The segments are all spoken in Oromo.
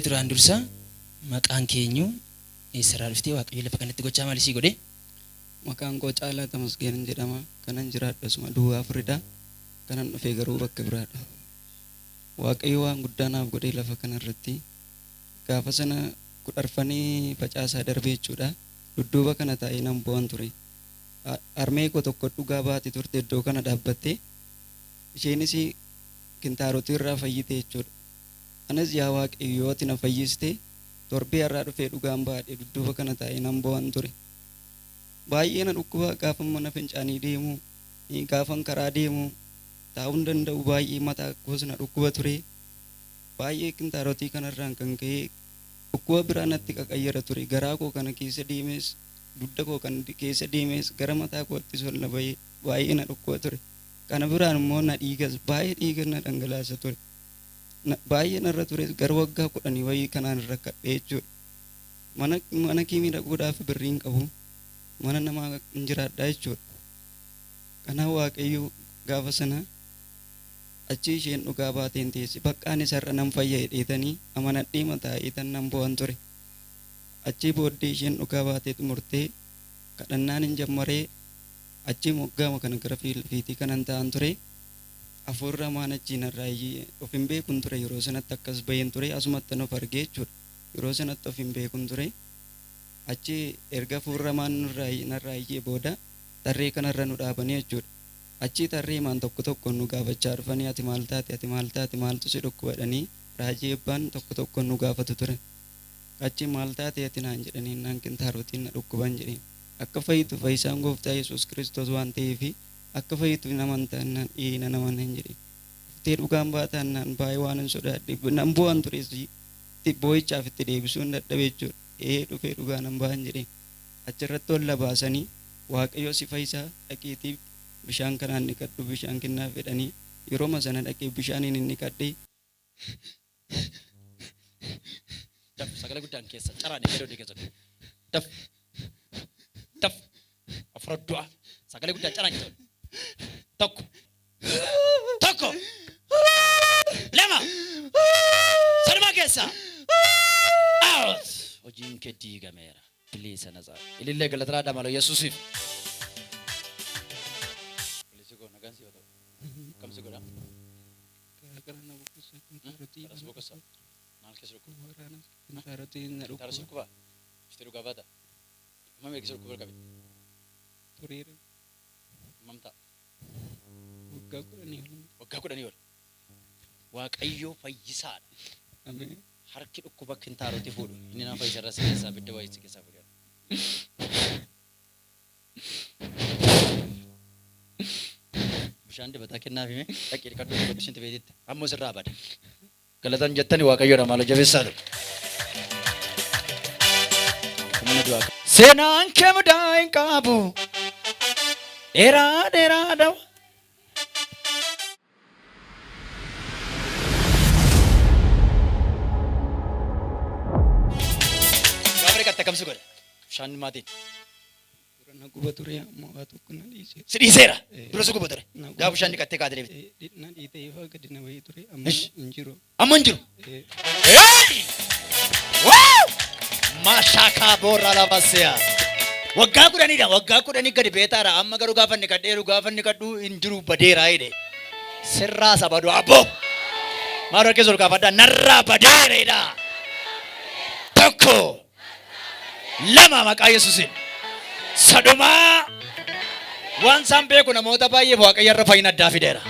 Tole, duraan dursa maqaan keenyu, eessarraa dhuftee, Waaqayyo lafa kanatti gochaa maalii sii godhe? Maqaan koo Caalaa Tamasgeen jedhama. Kanan jiraadhu asuma duwwaa afuridha. Kanan dhufe garuu bakka biraadha. Waaqayyo waan guddaa naaf godhee lafa kanarratti. Gaafa sana kudharfanii facaasaa darbee jechuudha. Dudduuba kana taa'ee nan bu'an ture. Harmee koo tokko dhugaa baate turte iddoo kana dhaabbattee. Isheenis kintaarotii irraa fayyite jechuudha. Anis yaa Waaqayyo, yoo ati na fayyiste, torbee har'aa dhufee dhugaan baadhe dudduuba kana taa'ee nan bu'an ture. Baay'ee na dhukkuba. Gaafan mana fincaanii deemu, gaafan karaa deemu taa'uu hin danda'u, baay'ee mataa koos na dhukkuba ture. Baay'ee kintaarotii kanarraan kan ka'e dhukkuba biraa natti qaqayyara ture. Garaa koo kana keessa deemes, dugda koo kan keessa deemes, gara mataa koottis ol na bahee baay'ee na dhukkuba ture. Kana biraan immoo na dhiigas, baay'ee dhiiga na dhangalaasa ture. Baay'ee narra ture, gara waggaa 10 wayii kanaan rakkadhe jechuudha. Mana kiimii dhaquudhaaf birrii hin qabu. Mana namaa hin jiraadha jechuudha. Kanaaf Waaqayyo gaafa sana achi isheen dhugaa baateen teessi. Bakka ani sar'a nan fayya jedheetanii amanadhee mataa'eetan nan bo'an ture. Achii booddee isheen dhugaa baatee xumurtee kadhannaan hin jammaree, achii moggaama kana gara fiitii kanan ta'an ture. Hafuurri hamaan achii narraa iyyee, of hin beekun ture yeroo sanatti, akkas baheen ture, asumattan of argee jechuudha. Yeroo sanatti of hin beekun ture. Achi erga hafuurri hamaan narraa iyyee booda tarree kanarra nu dhaabanii jechuudha. Achii tarreemaan tokko tokkoon nu gaafachaa dhufanii, "Ati maal taate? Ati maal taate? Maaltu si dhukkuba?" jedhanii raajii eebbaan tokko tokkoon nu gaafatu ture. Achi "Maal taate ati?" naan jedhanii, naan "Kintaarotiin na dhukkuban" jedheen. "Akka fayyitu fayyisaan gooftaa Yesuus Kiristoos waan ta'eef akka fayyitu hin amantaa?" naan, "Ee, nan amanan" jedheen. "Dhuftee dhugaan baataa?" naan, baay'ee waan hin sodaadhe, nan bu'an tures, boo'ichaaf itti deebisuu hin dadhabe jechuudha. "Ee, dhufee dhugaa nan ba'an" jedheen. Achirratti ol na baasanii, "Waaqayyo si fayyisaa, dhaqiitii bishaan kanaan dhiqadhu, bishaan kennaaf" jedhanii, yerooma sana dhaqee bishaaniin hin dhiqadhe. Daf, sagalee guddaan keessa caraan eegalee hojii keessa daf daf, afura du'a, sagalee guddaan caraan keessa, tokko tokko, lama, sadumaa keessa out, hojiin kee diigameera, bilisa natsaa, ilillee galatalaa dhamalo Yesuusiif. Bilisi koo, nagaan si haa ta'u. Akkam si godha? Garaa gara na boqossa, kintaarotii. Garaa si boqossa? Maal keessa dhukkuba? Waraana kintaarotii na Kintaarotii si dhukkuba. dhukkuba? Iftee dhugaa baata? Hammam eegisa dhukkuba qabe? Tureera. Hammam ta'a? Waggaa 10 ol. Waggaa 10 ol. Waaqayyo fayyisaadha. Ameen. Harki dhukkuba kintaarotii fuudhu inni nama fayyisa irra si keessaa bidda wayii si keessaa fuudheera. Bishaan dibataa kennaaf hime, dhaqii dhiqadhu tokkotti shinti beetitti. Ammoo sirraa bada. Galatan jettani Waaqayyoodha maal jabeessaa ta'u. Humna du'aa. Seenaan kee mudaa hin qabu. Dheeraa dheeraa dawa. Gaafa dhiqatte akkam si godhe? Bishaan maatiin. Dura na guba ture, amma waa tokko na dhiise. Si dhiiseera. Eh. Dura si guba ture. Na guba. Gaafa bishaan dhiqattee kaatee deebite. Eh, na dhiitee ifaa gadi na bahee ture, amma Ish. hin jiru. Amma hin jiru. Eh. Hey! Wow! Mashaka borra labasiya. Waggaa 10dha. Waggaa 10 gadi beetaadha. Amma garuu gaafa inni kadheeru, gaafa inni kadhu hin jiru, badeera jedhe. Sirraa sabadu abbo. Maal harka keessa ol kaafadhaa. Narraa badeera jedha. Tokko. Lama, maqaa Yesuusiin. Sadumaa waan isaan beeku namoota baay'eef Waaqayyo irra fayyina addaa fideera.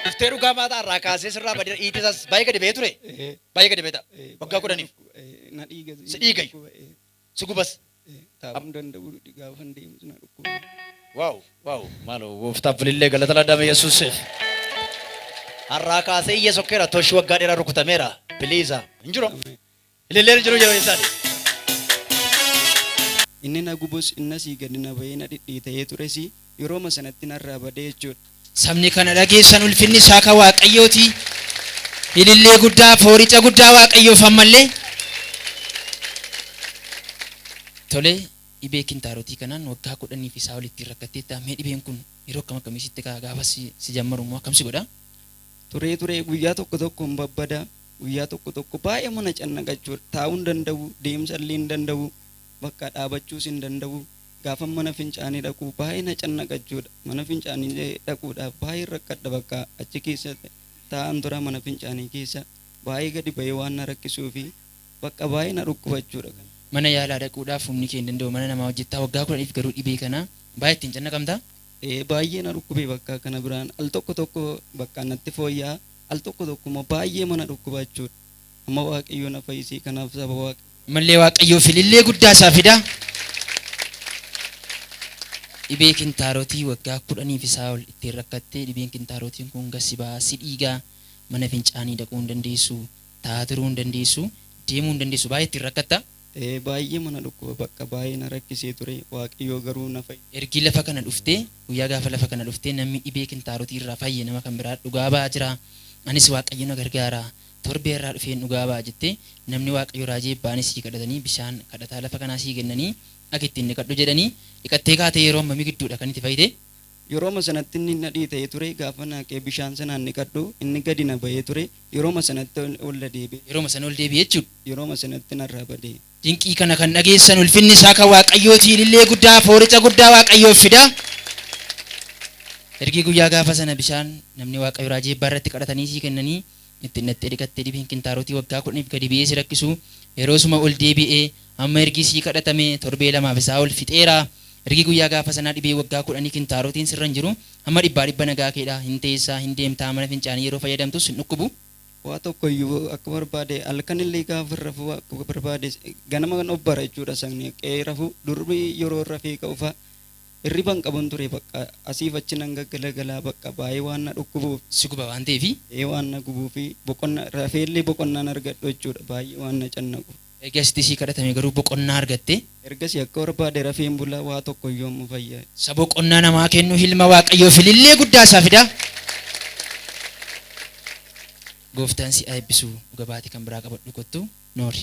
Dhuftee dhugaa maataa irraa kaasee sirraa badeera, dhiiti isaas baay'ee gadi ba'ee ture. Eh, Baay'ee gadi ba'ee ta'a. Eh, Waggaa baay'ee 10f. na dhukkuba. Eh, na dhiiga. Si dhiigayu. Dhukkuba, eh. Si gubas. Eh, taa'uu hin danda'u, gaafa hin deemus na dhukkuba. Wow, maaloo gooftaaf bilillee galata ladame Yesuusiif. Har'aa kaasee iyya sokkeera, toshi waggaa dheeraa rukutameera. Biliisa. Hin jiru. Ameen. Ililleen jiru yeroo isaati. Inni na gubus, inni asii gadi na bahee na dhidhiita'ee tures yerooma sanatti narraa badee jechuudha. Sabni kana dhageessan, ulfinni isaa kan Waaqayyooti. Ilillee guddaa, foorica guddaa Waaqayyoof ammallee. Tole, dhibee kintaarotii kanaan waggaa 10f isaa olitti rakkatteetta. Mee dhibeen kun yeroo akkam akkamii sitti ka'a? Gaafa si jammaru immoo akkam si godha? Turee turee guyyaa tokko tokko hin babbada. Guyyaa tokko tokko baay'ee mana cannaqa jechuudha. Taa'uu hin danda'u, deemsa illee hin danda'u, bakka dhaabachuus hin danda'u. Gaafa mana fincaanii dhaqu baay'ee na cannaqa jechuudha. Mana fincaanii dhaquudhaaf baay'ee rakkadha, bakka achi keessa taa'an tura mana fincaanii keessa baay'ee gadi ba'ee waan na rakkisuu fi bakka baay'ee na dhukkuba jechuudha. Mana yaalaa dhaquudhaaf humni kee hin danda'u, mana namaa hojjettaa waggaa 10f garuu dhibee kana baay'ee ittiin cannaqamta. Baay'ee na dhukkube, bakka kana biraan al tokko tokko bakka natti fooyya'aa, al tokko tokko immoo baay'ee mana dhukkuba jechuudha. Amma Waaqayyo na fayyisee, kanaaf saba Waaqa. Mallee Waaqayyoof ilillee guddaa isaa fida. Dhibee kintaarotii waggaa 10f isaa ol ittiin rakkattee, dhibeen kintaarotiin kun gasi ba'aa si dhiigaa, mana fincaanii dhaquu hin dandeessu, taa'aa turuu hin dandeessu, deemuu hin dandeessu, baay'ee ittiin rakkatta. Baay'ee mana dhukkuba, bakka baay'ee na rakkisee ture, Waaqayyo garuu na fayyise. Ergi lafa kana dhuftee, guyyaa gaafa lafa kana dhuftee, namni dhibee kintaarotii irraa fayye nama kan biraa dhugaa ba'aa jira. Anis Waaqayyo na gargaara. Torbee irraa dhufeen dhugaa ba'a jettee, namni Waaqayyo raajii eebbaanis sii kadhatanii, bishaan kadhataa lafa kanaa sii kennanii, dhaqi ittiin dhiqadhu jedhanii, dhiqattee kaatee yeroo hammamii gidduudha kan itti fayyite? Yerooma sanatti inni na dhiita'ee ture, gaafa naqee bishaan sanaan dhiqadhu inni gadi na ba'ee ture, yerooma sanatti ol na deebi'e. Yerooma sana ol deebi'e jechuudha. Yerooma sanatti narraa badee. Dinqii kana kan dhageessan ulfinni isaa kan Waaqayyooti, ilillee guddaa fooricha guddaa Waaqayyoof fida. Ergi guyyaa gaafa sana bishaan namni Waaqayyo raajii eebbaa irratti kadhatanii sii kennanii ittiin dhattee dhiqattee, dhibeen kintaarotii waggaa 10f gadi bu'ee si rakkisu yeroosuma ol deebi'ee, amma ergi sii kadhatame torbee 2f isaa ol fixeera. Ergi guyyaa gaafa sanaa dhibee waggaa 10 kintaarotiin sirra hin jiru. Amma dhibbaa dhibba nagaa keedha. Hin teessaa, hin deemtaa, mana fincaanii yeroo fayyadamtus hin dhukkubu. Waa tokko iyyuu akka barbaade halkanillee gaafa rafu akka barbaade ganama kan obbara jechuudha, sanyii qe'ee rafu durbi yeroo rafee ka'u fa'a hirriba hin qabun ture, bakka asiif achi nan gaggalagalaa, bakka baay'ee waan na dhukkubuuf. Si guba waan ta'eefi. Ee, waan na gubuufi boqonna rafeellee boqonnaan argadhu jechuudha, baay'ee waan na cannaqu. Ergi asitti sii kadhatame garuu boqonnaa argatte. Ergasii akka barbaade rafeen bula, waa tokko iyyuu amma fayyaa. Isa boqonnaa namaa kennu ilma Waaqayyoof ilillee guddaa isaa fida. Gooftaan si haa eebbisu, dhuga baate kan biraa qabadhu kottu noori.